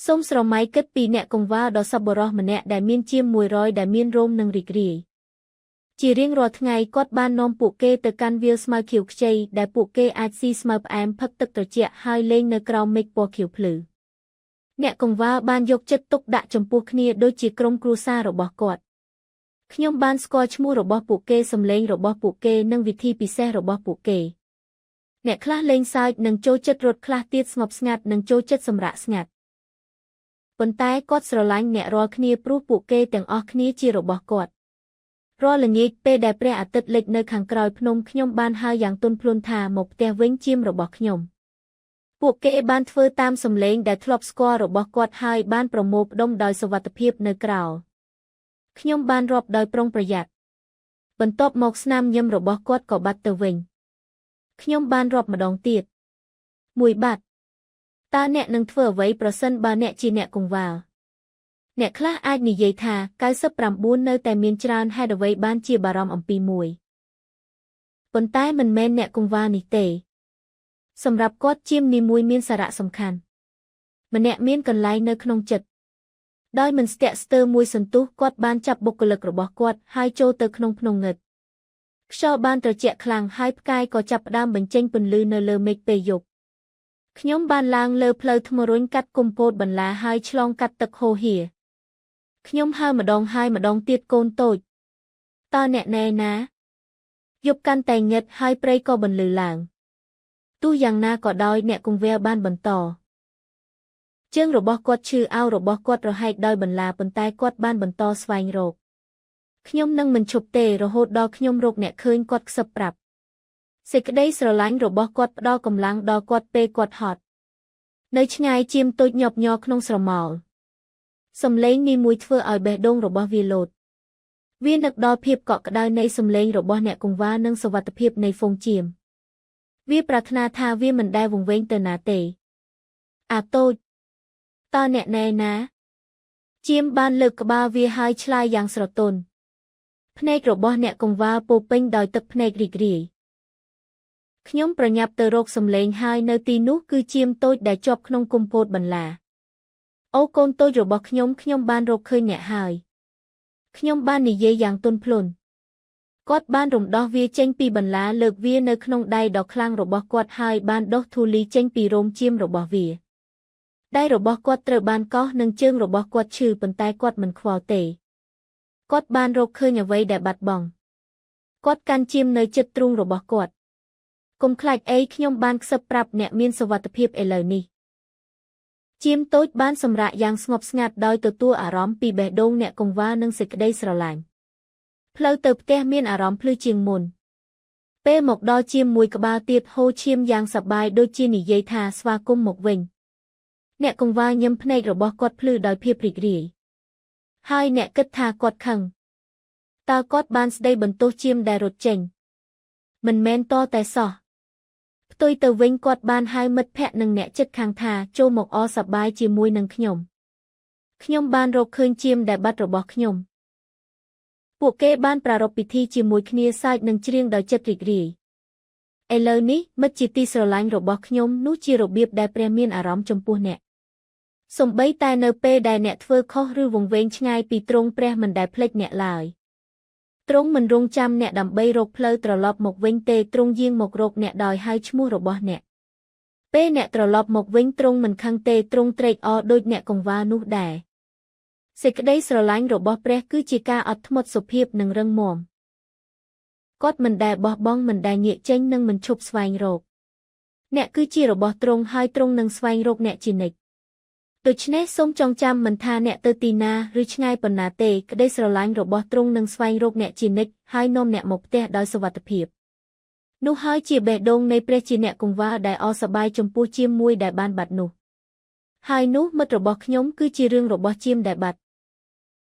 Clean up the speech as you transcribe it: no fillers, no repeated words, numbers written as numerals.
សូមស្រមៃគិតពីអ្នកកង្វល់ដ៏សប្បុរសម្នាក់ដែលមានជាម100ដែលមានរោមនិងរីករាយជារៀងរាល់ថ្ងៃគាត់បាននាំពួកគេទៅកាន់វាលស្មៅខៀវខ្ចីដែលពួកគេអាចស៊ីស្មៅផ្អែមផឹកទឹកត្រជាក់ហើយលេងនៅក្រោមមេឃពណ៌ខៀវភ្លឺអ្នកកង្វល់បានយកចិត្តទុកដាក់ចំពោះគ្នាដូចជាក្រុមគ្រួសាររបស់គាត់ខ្ញុំបានស្គាល់ឈ្មោះរបស់ពួកគេសម្លេងរបស់ពួកគេនិងវិធីពិសេសរបស់ពួកគេអ្នកខ្លះលេងសើចនិងចូលចិត្តរត់ខ្លះទៀតស្ងប់ស្ងាត់និងចូលចិត្តសម្រាកស្ងាត់ប៉ុន្តែគាត់ស្រឡាញ់អ្នករាល់គ្នាព្រោះពួកគេទាំងអស់គ្នាជារបស់គាត់រាល់ល្ងាចពេលដែលព្រះអាទិត្យលិចនៅខាងក្រោយភ្នំខ្ញុំបានហៅយ៉ាងទន់ភ្លន់ថាមកផ្ទះវិញជាមរបស់ខ្ញុំពួកគេបានធ្វើតាមសម្លេងដែលធ្លាប់ស្គាល់របស់គាត់ហើយបានប្រមូលផ្ដុំដោយសុវត្ថិភាពនៅក្រោលខ្ញុំបានរាប់ដោយប្រុងប្រយ័ត្នបន្ទាប់មកស្នាមញញឹមរបស់គាត់ក៏បាត់ទៅវិញខ្ញុំបានរាប់ម្ដងទៀតមួយបាត់តើអ្នកនឹងធ្វើអ្វីប្រសិនបើអ្នកជាអ្នកកង្វល់អ្នកខ្លះអាចនិយាយថា99នៅតែមានច្រើនហេតុអ្វីបានជាបារម្ភអំពីមួយប៉ុន្តែមិនមែនអ្នកកង្វល់នេះទេសម្រាប់គាត់ជាមនីមួយមានសារៈសំខាន់ម្នាក់មានកន្លែងនៅក្នុងចិត្តដោយមិនស្ទាក់ស្ទើរមួយសន្ទុះគាត់បានចាប់បុគ្គលិករបស់គាត់ហើយចូលទៅក្នុងភ្នំងឹតខ្យល់បានត្រជាក់ខ្លាំងហើយផ្កាយក៏ចាប់ផ្ដើមបញ្ចេញពន្លឺនៅលើមេឃពេលយប់ខ្ញុំបានឡើងលើផ្លូវថ្មរុញកាត់គុំពោតបន្លាហើយឆ្លងកាត់ទឹកហូរហៀខ្ញុំហៅម្ដងហើយម្ដងទៀតកូនតូចតើអ្នកណែណាយប់កាន់តែងឹតហើយព្រៃក៏បន្លឺឡើងទោះយ៉ាងណាក៏ដោយអ្នកគង្វាលបានបន្តជើងរបស់គាត់ឈឺអោរបស់គាត់រហែកដោយបន្លាប៉ុន្តែគាត់បានបន្តស្វែងរកខ្ញុំនឹងមិនឈប់ទេរហូតដល់ខ្ញុំរកអ្នកឃើញគាត់ខ្សឹបប្រាប់សេចក្តីស្រឡាញ់របស់គាត់ផ្ដល់កម្លាំងដល់គាត់ពេលគាត់ហត់នៅឆ្ងាយជាមតូចញាប់ញ័រក្នុងស្រមោលសំឡេងនេះមួយធ្វើឲ្យបេះដូងរបស់វាលោតវានឹកដល់ភាពកក់ក្ដៅនៃសំឡេងរបស់អ្នកកង្វល់និងសុវត្ថិភាពនៃហ្វូងជាមវាប្រាថ្នាថាវាមិនដែលវង្វេងទៅណាទេអាតូចតើអ្នកណែណាជាមបានលើកក្បាលវាហើយឆ្លើយយ៉ាងស្រទន់ភ្នែករបស់អ្នកកង្វល់ពោពេញដោយទឹកភ្នែករីករាយខ្ញុំប្រញាប់ទៅរកសំឡេងហើយនៅទីនោះគឺជាមតូចដែលជាប់ក្នុងគុម្ពោតបន្លាអូកូនតូចរបស់ខ្ញុំខ្ញុំបានរកឃើញអ្នកហើយខ្ញុំបាននិយាយយ៉ាងទន់ភ្លន់គាត់បានរំដោះវាចេញពីបន្លាលើកវានៅក្នុងដៃដ៏ខ្លាំងរបស់គាត់ហើយបានដុសធូលីចេញពីរោមចៀមរបស់វាដៃរបស់គាត់ត្រូវបានកោសនិងជើងរបស់គាត់ឈឺប៉ុន្តែគាត់មិនខ្វល់ទេគាត់បានរកឃើញអ្វីដែលបាត់បង់គាត់កាន់ចៀមនៅជិតទ្រូងរបស់គាត់កុំខ្លាចអីខ្ញុំបានខ្សឹបប្រាប់អ្នកមានសុវត្ថិភាពឥឡូវនេះជាមតូចបានសម្រាកយ៉ាងស្ងប់ស្ងាត់ដោយទទួលអារម្មណ៍ពីបេះដូងអ្នកកង្វល់និងសេចក្តីស្រឡាញ់ផ្លូវទៅផ្ទះមានអារម្មណ៍ភ្លឺជាងមុនពេលមកដល់ជាមមួយក្បាលទៀតហូរឈាមយ៉ាងសប្បាយដូចជានិយាយថាស្វាគមន៍មកវិញអ្នកកង្វល់ញឹមភ្នែករបស់គាត់ភ្លឺដោយភាពរីករាយហើយអ្នកគិតថាគាត់ខឹងតើគាត់បានស្ដីបន្ទោសជាមដែលរត់ចេញមិនមែនតតែសោះផ្ទុយទៅវិញគាត់បានហៅមិត្តភ័ក្តិនិងអ្នកជិតខាងថាចូលមកអសប្បាយជាមួយនឹងខ្ញុំខ្ញុំបានរកឃើញជាមដែលបាត់របស់ខ្ញុំពួកគេបានប្រារព្ធពិធីជាមួយគ្នាសើចនិងច្រៀងដោយចិត្តរីករាយឥឡូវនេះមិត្តជាទីស្រឡាញ់របស់ខ្ញុំនោះជារបៀបដែលព្រះមានអារម្មណ៍ចំពោះអ្នកសូម្បីតែនៅពេលដែលអ្នកធ្វើខុសឬវង្វេងឆ្ងាយពីទ្រង់ព្រះមិនដែលភ្លេចអ្នកឡើយទ្រង់មិនរងចាំអ្នកដើម្បីរកផ្លូវត្រឡប់មកវិញទេទ្រង់យាងមករកអ្នកដោយហៅឈ្មោះរបស់អ្នកពេលអ្នកត្រឡប់មកវិញទ្រង់មិនខឹងទេទ្រង់ត្រេកអរដូចអ្នកកង្វល់នោះដែរសេចក្តីស្រឡាញ់របស់ព្រះគឺជាការអត់ធ្មត់សុភាពនិងរឹងមាំគាត់មិនដែលបោះបង់មិនដែលងាកចេញនិងមិនឈប់ស្វែងរកអ្នកគឺជារបស់ទ្រង់ហើយទ្រង់នឹងស្វែងរកអ្នកជានិច្ចដូច្នេះសូមចងចាំមិនថាអ្នកទៅទីណាឬឆ្ងាយប៉ុណ្ណាទេក្តីស្រឡាញ់របស់ទ្រង់នឹងស្វែងរកអ្នកជានិច្ចហើយនាំអ្នកមកផ្ទះដោយសុវត្ថិភាពនោះហើយជាបេះដូងនៃព្រះជាអ្នកកង្វល់ដែលអសប្បាយចំពោះជាមមួយដែលបានបាត់នោះហើយនោះមិត្តរបស់ខ្ញុំគឺជារឿងរបស់ជាមដែលបាត់